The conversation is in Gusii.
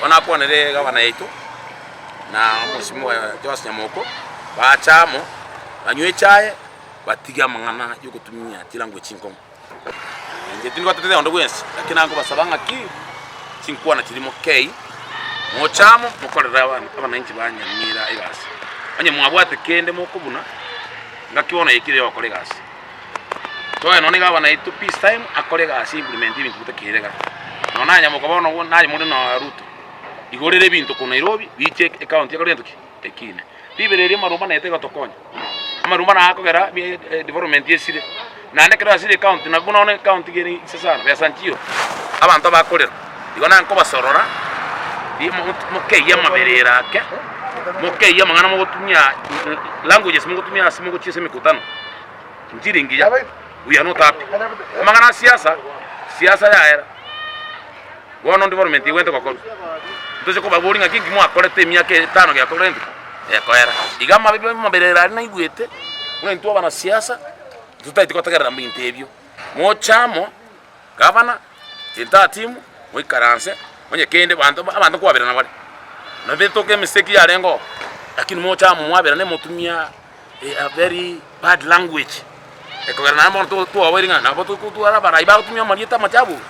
Bono nakwanere gavana yaito na omosimiwa Joash Nyamoko, bache amo, banywe echae, batige amang'ana yogotumia chilanguage chinkong'u. Inche tindi goteteria onde bwensi, lakini nagobasaba ng'aki chinkwana chiria mokei, moche amo mokorere abananchi ba Nyamira egasi. Onye mwabwate kende mokobuna, ngaki bono yaikire yogokora egasi. Toe nonya nigo abana aito peace time akore egasi implement ebinto bitakeire iga. Nonya na Nyamoka bono naye more na Ruto, igorera ebinto korwa Nairobi biche ecounty ekore gento ki? Ekine. Ribero erio amaruma naete egotokonya, amaruma naye akogera development esire, naende ekero yasire ecounty nabo buna bono ecounty iga ere inse sana, besa nchiyo, abanto abakorera. Igo naye nkobasorora, mokeyie amaberero ake, mokeyie amang'ana mogotumia languages mogotumia ase mogochia ase emekutano. Nchiri ngiya, we are not happy. Amang'ana a siasa, siasa yaera. Bono development egwente gokorwa. Ntoche kobaboria ng'aki nki mwakorete emiaka etano gekorire nki? Gekoera. Iga amabe amaberero aria naigwete, buna intwe abanasiasa, ntotageti gotegerera mbinto ebio. Moche amo, Gavana, entire team, moikaranse, onye kende abanto abanto nkwaberana bare. Nabo etoke emistake yarenge oo, lakini moche amo mwaberane motumia a very bad language, ekogera naende bono twaboire ng'a nabo tokotwara abarai bagotumia amarieta amachafu.